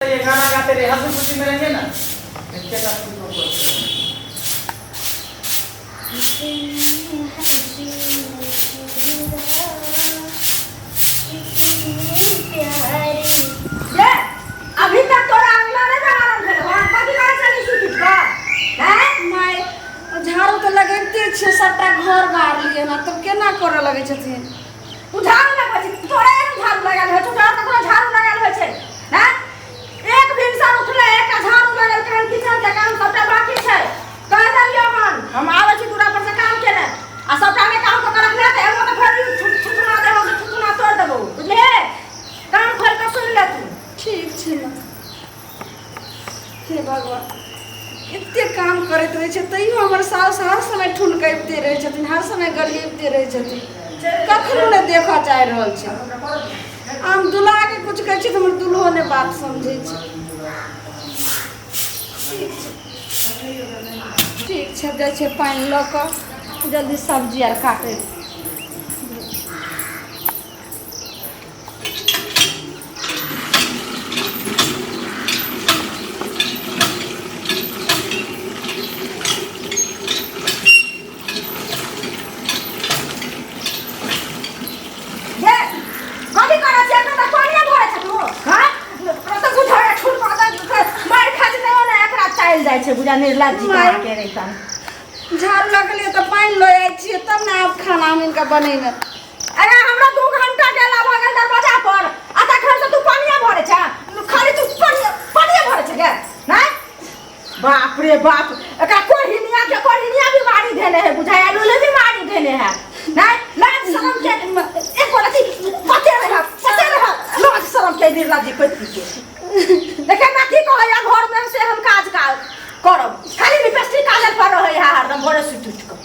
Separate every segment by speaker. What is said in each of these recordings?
Speaker 1: ये गाना गाते रहे, हंसी खुशी में रहिए ना। इसके साथ कुछ लोग बोलते हैं।
Speaker 2: ये अभी तक तोरा अंगना नहीं बहारल भेल हन, कथी करै छली सुति उठि कऽ, हैं?
Speaker 3: माय, झाड़ू तऽ लगैबते छियै, सबटा घर बाहरलियै हन, तब केना करऽ लगै छथिन?
Speaker 2: तू झाड़ू लगबै छी, तोरा एहन झाड़ू लगायल होइ छौ? तोरा ककरो झाड़ू लगायल होइ छै, हैं? एक भिनसर उठलै, एकटा झाड़ू लगेलकै हन, किचन के काम सबटा बाकी छै। कहि देलियौ हन, हम आबै छी दूरा पर से काम केने आ सबटा नहि काम कऽ के रखने तऽ एगो तऽ भरि थुथुना देबौ से थुथुना तोड़ि देबौ, बुझलिही? कान खोलि कऽ सुनि ले तू।
Speaker 3: ठीक छै माँ। हे भगवान, एते काम करैत रहै छै तैयो हमर साउस हर समय ठुनकैबते रहै छथिन, हर समय गरियबिते रहै छथिन, कखनो नहि देखऽ चाहि रहल छै। आ हम दुल्हाके किछु कहै छियै तऽ हमर दुल्हो नहि बात समझै छै। ठीक छै, ठीक छै, जाइ छियै पानि लऽ कऽ जल्दी सब्जी आर काटै।
Speaker 2: ये कथी करै छियै? एखन तक पानिए भरै छै तू, हँ? तऽ बुझै छुट मारि खा जेतै ने एकरा, चलि जाइ छै बुझा निर्लज्ज
Speaker 3: माय।
Speaker 2: के रहितन।
Speaker 3: झाड़ू लगलियै तऽ पानि लऽ जाइ छियै, तब ने आब खाना हम हिनका बनेबै।
Speaker 2: अरे, हमरा 2 घंटा गेला भऽ गेल दरवाजा पर आ तखन से तू पानिए भरै छै, खाली तू पानिए पानिए भरै छै गे। नहि, बाप रे बाप, एकरा कोहिनिया के कोहिनिया बीमारी धेने है, बुझाया लूले बीमारी धेने है। नहीं, लाज शरम के एको रति पते रहे, पते रहे लाज शरम के निर्लज्जी कोई के। देखे ना की कहैया, घर में से हम काज काज करब, खाली लिपस्टिक काजल पर रहे है हरदम भोरे सुति उठि कऽ।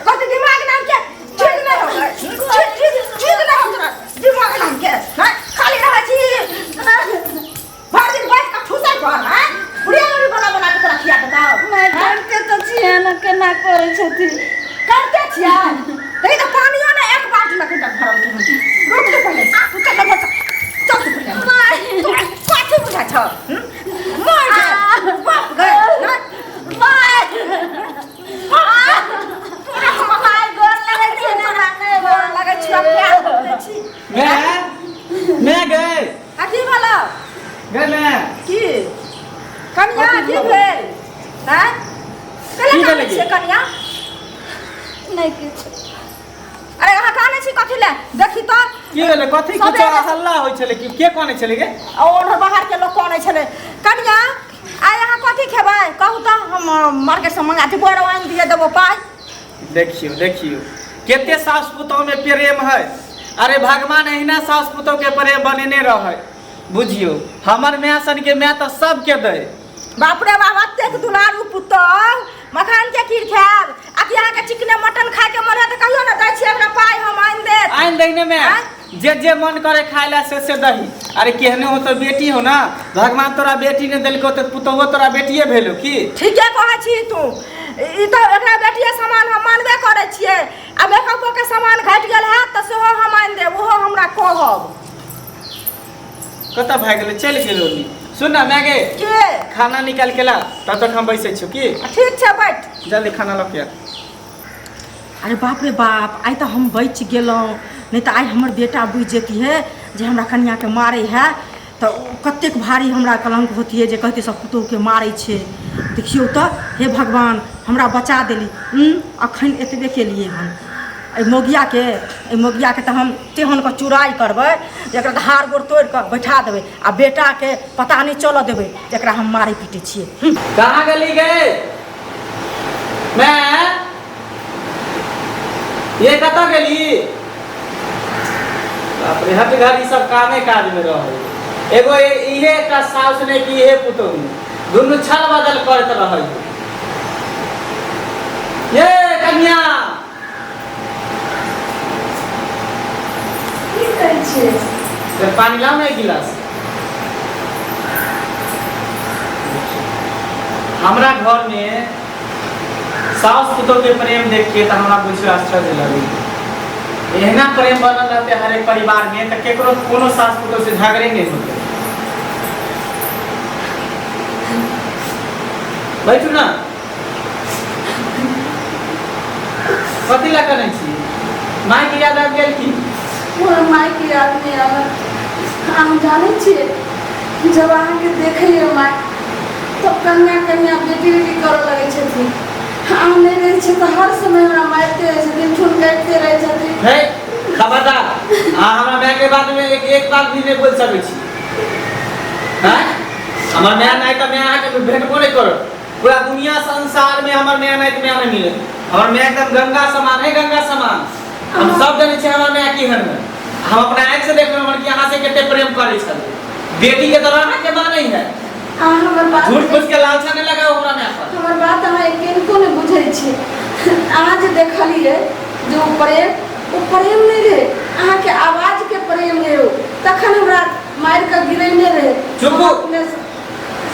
Speaker 2: कथी दिमाग नाम के ठीक नहीं हो, ठीक ठीक ठीक नहीं हो तोरा दिमाग नाम के, हैं? खाली रहै छी भरि दिन बैठ कऽ ठूसै पर, हैं? बुढ़िया लोरी बना बना के तोरा खिया देतौ?
Speaker 3: माय, करते तऽ छियै ने, केना करै छथिन?
Speaker 2: करते छियै तै तऽ पानियो ने एक बाल्टी लखन तक भरल के। रुक तू पहिले, तू चल घर, चल तू पहिले। तोरा कथी बुझाइ छौ, हम्म? मार गे बाप गे, नहीं?
Speaker 3: माय,
Speaker 2: तोरा हम
Speaker 3: माय, गोर लगै छियै ने, नहि।
Speaker 2: गोर लगै छियौ, प्यार करै छी।
Speaker 1: मैं मैं गए।
Speaker 2: आ की भेलौ?
Speaker 1: गए मैं।
Speaker 2: की कनिया, की भेल, हैं?
Speaker 1: की
Speaker 2: कले
Speaker 1: भेलै?
Speaker 2: कानै छियै कनिया?
Speaker 3: नहि किछु।
Speaker 2: अरे, अहाँ कानै छी कथी ले? देखी तऽ।
Speaker 1: की भेलै? कथी
Speaker 2: सबेरे-
Speaker 1: कुछ हल्ला होइ छलै? कि के कानै छलै गे?
Speaker 2: आ ओन्हर बाहर के लोक कानै छलै। कनिया, आइ अहाँ कथी खेबै कहू तऽ, हम मार्केट से मंगा दी, बोरा आनि दिए, देबो पाइ।
Speaker 1: देखियौ, देखियौ, कते सास पुतोह में प्रेम है। अरे भगवान एहिना सास पुतोह के प्रेम बनेने रहे। बुझियौ, हमर माय सन के माय तऽ सबके दै।
Speaker 2: बाप रे बाप, एतेक दुलारू पुतोह, मखान के खीर खायब आ कि अहाँके चिकने मटन खाय के मन है तऽ कहियो ने, दै छियै हमरा पाइ, हम आनि देत।
Speaker 1: आनि दही ने मैं।
Speaker 2: आँय?
Speaker 1: जे जे मन करे खाय ला से से दही। अरे, केहने हो तो बेटी हो ना, भगवान तोरा बेटी ने देलको तऽ पुतोहो तोरा बेटिए भेलो की?
Speaker 2: ठीके कहै छी तू, ई तऽ एकरा बेटिए समान हम मानबे करै छियै। आ मेकअपो के सामान घटि गेल हैत तऽ सेहो हम आनि देब, ओहो हमरा कहब।
Speaker 1: कतऽ भए गेलै? चलि गेल ओनी। सुन ना माय गे।
Speaker 2: के?
Speaker 1: खाना निकाल के ला, तब तक हम बैसै छियौ की।
Speaker 2: ठीक छै, बैठ।
Speaker 1: जल्दी खाना लऽ के आ।
Speaker 2: अरे बाप रे बाप, आइ तऽ हम बचि गेलहुँ, नहि तऽ आइ हमर बेटा बुझि जेतिहे जे हमरा कनिआँके मारै है तऽ ओ कतेक भारी हमरा कलङ्क होतियै, जे कहतै सब पुतोहुके मारै छै। देखियौ तऽ, हे भगवान, हमरा बचा देली। अखन एतबे केलियै हन एहि मौगियाके तऽ हम तेहन कऽ चुराइ करबै जे एकरा तऽ हाड़ गोड़ तोड़ि कऽ बैठा देबै आ बेटाके पता नहि चलऽ देबै जे एकरा हम मारै पीटै छियै।
Speaker 1: कहाँ गेली गे मैं? ये कतऽ गेली? बाप रे, हट घर, ई सब कामे काज में रहै। एगो इहे एकटा साउस ने कि इहे पुतोहु, दुनू छल बदल करैत रहै। ये कन्या।
Speaker 3: की कहै छियै?
Speaker 1: से पानी लाओ ना एक गिलास। हमरा घर में सास पुतोह के प्रेम देख के तऽ हमरा बुझियो आश्चर्य लगै। एहना प्रेम बनल रहते हर एक परिवार में तऽ केकरो कोनो सास पुतोह से झगड़े नहीं होते। बैठू ना। कथी लए कनै छी? मायके याद आबि गेल की?
Speaker 3: हमरा मायके याद नहि आयल। अहाँ जानै छियै, जब अहाँके देखैए माय तब कन्या कन्या बेटी बेटी करऽ लगै छथिन। अहाँ नहि रहै छियै तऽ हर समय हमरा मारिते रहै छथिन, ठुनकाइते रहै छथिन।
Speaker 1: हे खबरदार, अहाँ हमरा मायके बातमे एक एक बात भी नहि बोलि सकै छी। हैं, हमर माय नहि तऽ माय अहाँके भेटबो नहि करत। पूरा दुनिया संसार में हमर माय नहि तऽ माय नहि मिलत। हमर माय एकदम गंगा समान है, गंगा समान। हम सब जानै छियै हमर माय केहन है। हम अपना आँखि से देखलहुँ हमर कि अहाँ से कते प्रेम करै छलै। बेटी के तरह अहाँके मानै है।
Speaker 3: अहाँ हमर बात
Speaker 1: झूठ फूस के लालसा नहि लगाउ हमरा माय पर।
Speaker 3: हमर बात अहाँ किनको नहि बुझै छियै। अहाँ जे देखलियै जे ओ प्रेम, ओ प्रेम नहि रहै, अहाँके आवाजके प्रेम रहै। ओ तखन हमरा मारि कऽ गिरेने रहै।
Speaker 1: चुप।
Speaker 3: हम अपने से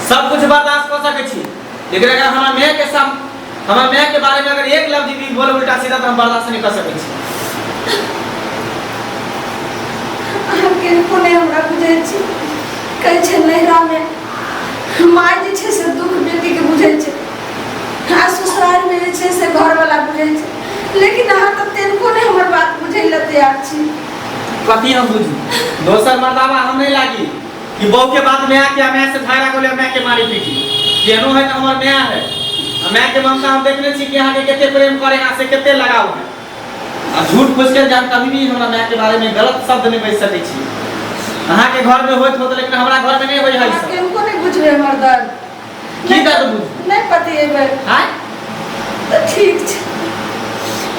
Speaker 1: सब कुछ बर्दाश्त कऽ सकै छी, लेकिन अगर हमरा माय के साम हमरा माय के बारे में अगर एक लफ्ज भी बोले उल्टा सीधा तऽ हम बर्दाश्त नहीं कऽ सकै छी।
Speaker 3: अहाँ किनको नहि हमरा बुझै छी। कहै छै नैहरामे माय जे छै से दुख बेटीके बुझै छै, आ ससुरारिमे जे छै से घरवला बुझै छै, लेकिन अहाँ तऽ तनिको नहि हमर बात बुझै लए तैयार छी।
Speaker 1: कथी हम बुझी? दोसर मर्दाबा हम नहीं लागी कि बहू के बात में आके मैं से झगड़ा कर लिया, मैं के मारी पीटी। केहनो है तो हमर माय है, आ माय के ममता हम देखने छी कि अहाँ के कते प्रेम करे, अहाँ से कते लगाव है। आ झूठ फूस के जान कभी भी हमरा माय के बारे में गलत शब्द नहीं बाजि सकै छी। अहाँ के घर में होइत होत, लेकिन हमरा घर में नहीं होय है।
Speaker 3: अहाँ
Speaker 1: सब
Speaker 3: किनको नहि बुझबै हमर दर्द।
Speaker 1: की दर्द बुझ?
Speaker 3: नहि पतिएबै।
Speaker 1: आँय?
Speaker 3: तऽ ठीक छै,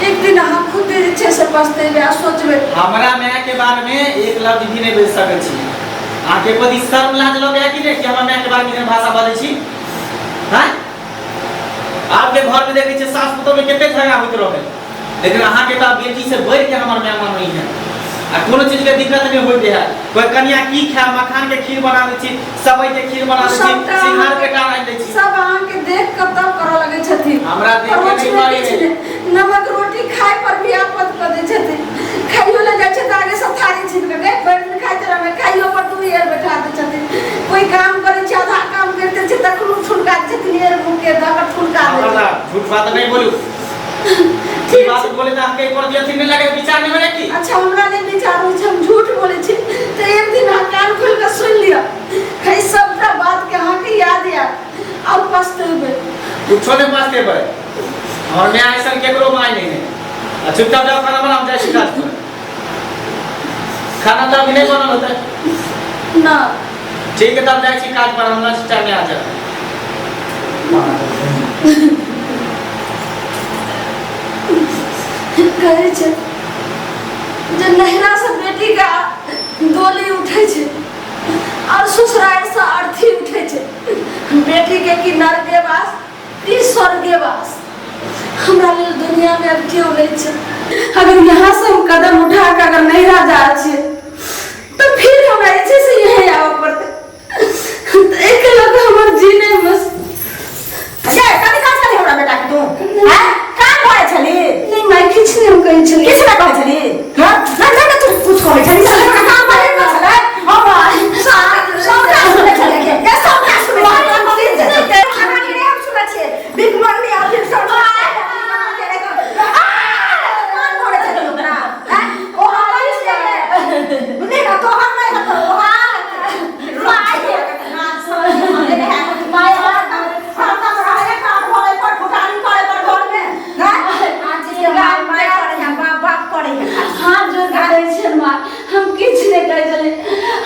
Speaker 3: एक दिन अहाँ खुद जे छै से पछतेबै आ सोचबै।
Speaker 1: हमरा माय के बारे में एक लफ्ज भी नहीं बाजि सकै छी। अहाँके प्रति शर्म लाज लगैया कि नहि कि हमरा माय के बारे में एहन भाषा बाजै छी? आँय? आपके घर में देखै छियै सास पुतोह में कते झगड़ा होइत रहै, लेकिन अहाँके तऽ बेटी से बढ़ि के हमर माय मानै है आ कोनो चीज के दिक्कत नहीं होइत है। कोई कनिया की खाय, मखान के खीर बना दै छी, सबई के खीर बना दै छी,
Speaker 3: सबटा
Speaker 1: सिंघार
Speaker 3: अहाँके
Speaker 1: के आनि दै छी।
Speaker 3: सब अहाँके देख कऽ तब करऽ लगै छथिन।
Speaker 1: हमरा देख के
Speaker 3: परोछ
Speaker 1: नहि
Speaker 3: मे
Speaker 1: करै
Speaker 3: किछु
Speaker 1: है।
Speaker 3: नहि, नमक रोटी खाय पर भी आपत कऽ दै छथिन। खाइयो लए जाइ छै तऽ आगे सब थारी छीन कऽ गए भरि दिन खाइत रहबै, खाइयो पर दू एर बैठा दै छथिन। कोइ काम करै छै, आधा काम करिते छै तखनो ठुनका दै छथिन, एर मुँह के धऽ कऽ ठुनका दै छथिन।
Speaker 1: खबरदार, झूठ बात नहीं बोलू।
Speaker 3: ठीक
Speaker 1: बात
Speaker 3: छै।
Speaker 1: बोले तऽ अहाँके एक बार अथी नहीं लगे, विचार नहीं होले की?
Speaker 3: अच्छा, हमरा नहि विचार होइ छै, हम झूठ बोलै छी तऽ एक दिन अहाँ कान खोलि कऽ सुनि लिअ, है सबटा बातके अहाँके याद आयत आओर पछतेबै।
Speaker 1: कुछो नहीं पछतेबै। हमर माय ऐसन केकरो my नहीं है। आ चुपचाप जाओ खाना बनाओ, जाइ छी काज पर। खाना तऽ अभी नहीं बनल होतै?
Speaker 3: ना।
Speaker 1: ठीक है, तब जाइ छी काज पर, हम लंच टाइम में आ जाओ।
Speaker 3: कहै छै जे नैहरासँ बेटीके डोली उठै छै आओर ससुरारिसँ अर्थी उठै छै। बेटीके की नरके वास की स्वर्गे वास। हमरा लेल दुनियामे आब केओ नहि छै। अगर यहाँ से हम कदम उठा कऽ अगर नैहरा जा छियै तऽ फिर हमरा जे छै से यहीं आबऽ पड़तै, तऽ एहिके लऽ कऽ हमर जी नहि बस।
Speaker 2: ये कथी कहै छली हमरा बेटा के तू? हैं, कान भरे छली?
Speaker 3: नहि माय, किछु नहि हम कहै छलियै।
Speaker 2: किछु नहि कहै छली? हँ, नहि नहि नहि, तू कुछ कहै छली? हमरा कान भरे न छलै। हम सबटा सुनै छलै के ये सबटा सुनै छलै। कहानी रे हम सुनै छियै भीख मंगनी आ फिर सब कान भरे छली ओकरा। हैं, ओ हमर छियै नहि ना, तोहर नहि हतो। ओ
Speaker 3: हाथ जोड़ कऽ कहै छियनि माँ, हम किछु नहि कहै छलियै।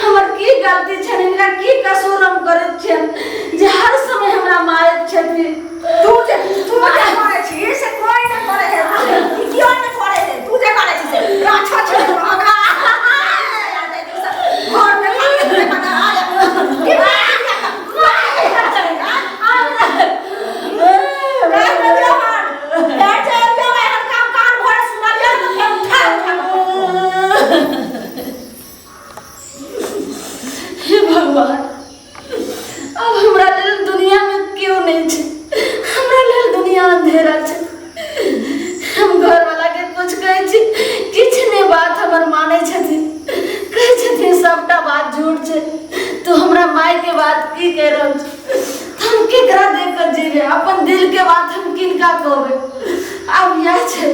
Speaker 3: हमर की गलती छनि? हिनका की कसूर हम करैत छियनि जे हर समय हमरा मारैत छथिन?
Speaker 2: तू जे तू जे करै छी से कोई नहि करै है, ई कियो नहि करै है। तू जे करै छी से राछा छै अगा घर में खाली खाना आ की
Speaker 3: हे भगवान, अब हमरा लेल दुनिया में केओ नहि छै। हमरा लेल दुनिया अंधेरा छै। हम घरवाला के कुछ कहै छी, किछु नहि बात हमर मानै छथिन। कहै छथिन सबटा बात झूठ छै, तू हमरा माय के बात की कहि रहल छी? तऽ हम केकरा देख कऽ जीबै अपन दिलके बात हम किनका कहबै आब इएह छै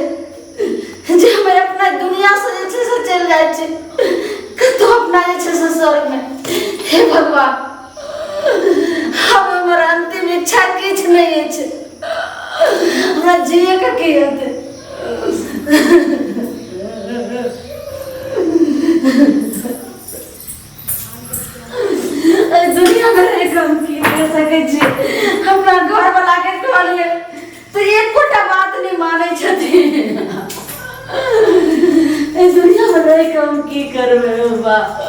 Speaker 3: जे हम अपना दुनियासँ जे छै से चलि जाइ छी कतहु अपना जे छै से स्वर्गमे हे भगवान आब हमर अन्तिम इच्छा किछु नहि अछि हमरा जियैके की हेतै एहि दुनियामे रहि कऽ हम की करि सकै छी अपना घरवलाके कहलियै तऽ एकोटा बात नहि मानै छथिन एहि दुनियामे रहि कऽ हम की करबै बाबा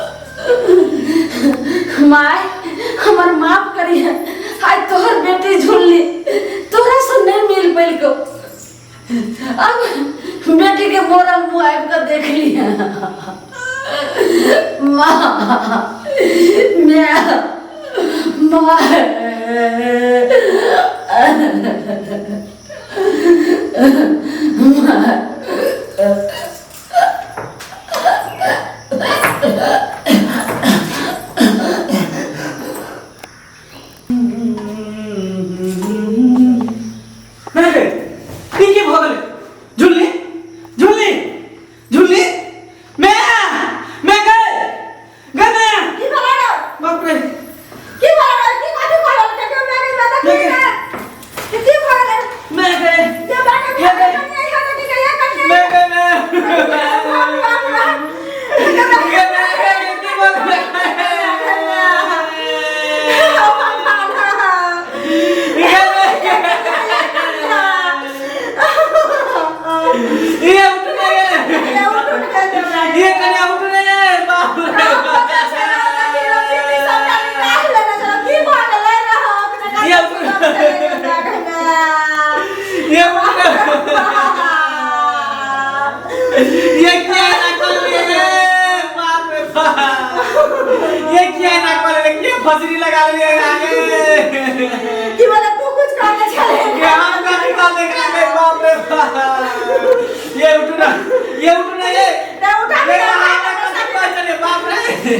Speaker 3: माय हमर माफ करिहे आइ तोहर बेटी झुलली तोहरासँ नहि मिल पैलकौ अब बेटी के मोरल मुँह आबि कऽ देख लिहे माँ माय माय
Speaker 1: नहि रे ई की भऽ गेलै झुल्ली झुल्ली झुल्ली मैं मैं गए गए मैं
Speaker 2: की भेलै रौ
Speaker 1: बाप रे
Speaker 2: की भेलै रौ की कथी कहल के के मारे में देखी
Speaker 1: मैं
Speaker 2: ने के की भऽ गेलै
Speaker 1: मैं गए
Speaker 2: जे बाटे
Speaker 1: मैं गए
Speaker 2: कनिया यहाँ के गया कनिया
Speaker 1: मैं गए मैं गए मैं गए की बोल ये उठ नहीं ये कन्या उठ नहीं है बाप रे ये उठ ये क्या ना कर लिए बाप रे बाप ये क्या ना कर लिए ये फसरी लगा लिए आगे
Speaker 2: की बोले तू कुछ करने चले
Speaker 1: ये हम कभी का देख रहे हैं बाप रे बाप ये उठ ना ये उठ ना ये
Speaker 2: रे उठा
Speaker 1: ये यहाँ ना कथी कहै छलै बाप रे
Speaker 2: रे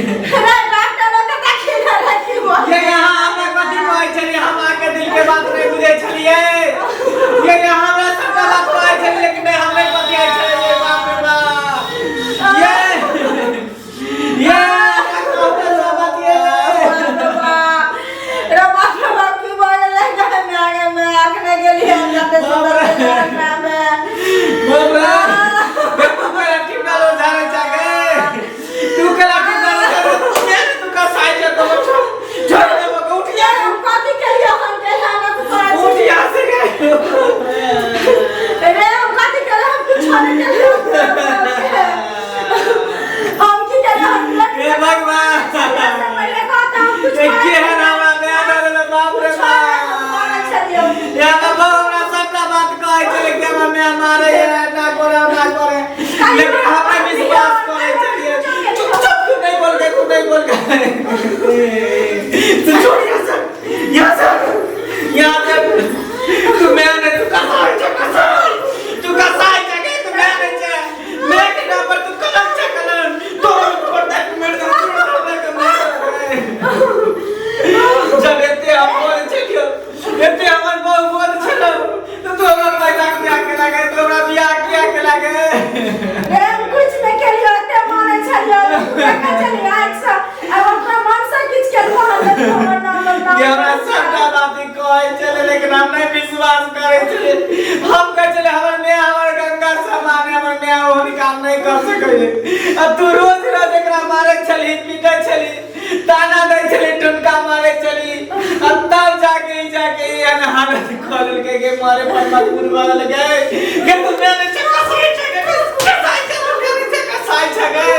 Speaker 2: डॉक्टर ओके देखी ना रे की बोले
Speaker 1: ये यहाँ हमरा कथी कहै छलियै हम अहाँके दिल के बात नहि बुझै छलियै ये यहाँ हमरा सबटा बात कहै छलियै लेकिन नहि हम नहि बतियाइ छलियै बाप रे बाप ये ये हमरा कहू सब बात ये
Speaker 2: रे बाप रे बाप की बोले रे मैं मैं आखने के लिए हम जाते सुंदर में
Speaker 1: बाप रे तू केला टिपला झाड़े चाके तू केला टिपला झाड़े तू का साइज तो छोड़ छोड़ दे मको उठ जा
Speaker 2: हम कथी के लिए हम के ना तू करै
Speaker 1: उठ
Speaker 2: छी
Speaker 1: यहाँ से गए
Speaker 2: रे हम कथी के लिए हम कुछ नहीं के लिए हम की के लिए हम
Speaker 1: हे भगवान
Speaker 2: पहले कहता हम कुछ
Speaker 1: ये के है ना हमरा मैं ना बाप रे बाप या बाबा हमरा सबटा बात कहै छलै कि हमरा माय मारे ना करे ना करे लेकिन हमरा विश्वास करै छलियै चुप चुप तू नहीं बोल के तू नहीं बोल के तू छोड़ यहाँ से यहाँ से यहाँ से तू मैं नहीं तू कसाई छे कसाई तू कसाई छे के तू मैं नहीं छे मैं के नाम पर तू कलम छे कलम तोड़ छोड़ दे मेरे से छोड़ दे के मैं जब एते हम बोल छलियो एते हमर बहु बोल छलो तो तू हमरा पैसा किया के लागे तू हमरा बियाह किया के लागे
Speaker 2: रे हम कुछ नहीं केलियो एते मानै छलियो देखै छलियो आँखि सँ आब अपना मन सँ किछु केलको हन तऽ हमर नाम बदनाम
Speaker 1: कि हमरा सबटा बात ई कहै छलै लेकिन हम नहि विश्वास करै छलियै हम कहै छलियै हमर माय हमर गंगा समान है, हमर माय ओहन काम नहि कर सकै है आ तू रोज रोज एकरा मारै छलही पीटै छलही ताना दै छलही टुनका मारै छलही आ तब जाके ई जाके एहन हालत कऽ लेलकै के मारे पर मजबूर भऽ गेलकै के तू माय नहि छै कसाई छै गे, कसाई छै तू माय नहि छै कसाई छै गे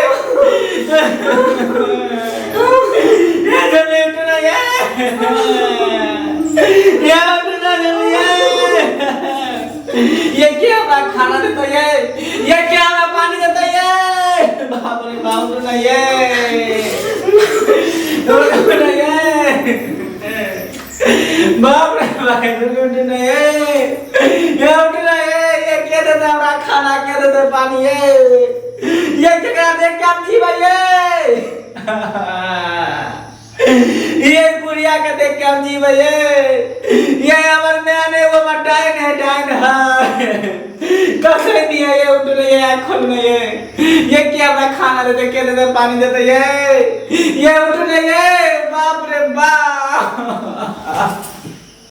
Speaker 1: ये जल्दी उठना ये ये उठना जल्दी ये ये क्या हमरा खाना देता ये ये क्या हमरा पानी देता ये बाप रे बाप उठना ये उठना ये बाप रे भाई उठना ये ये उठना ये ये क्या देता हमरा खाना क्या देता पानी ये ये केकरा देख के हम जीबै ये ये बुढ़िया मैया के देख के हम जीवे ये। ये हमर माय ने वो हमर डाइन है, डाइन है। कसै नहीं है ये, उठ रही है, आँख खोल नहीं है। ये क्या हमरा खाना देते, के देते, पानी देते, ये उठ रही है, बाप रे बाप।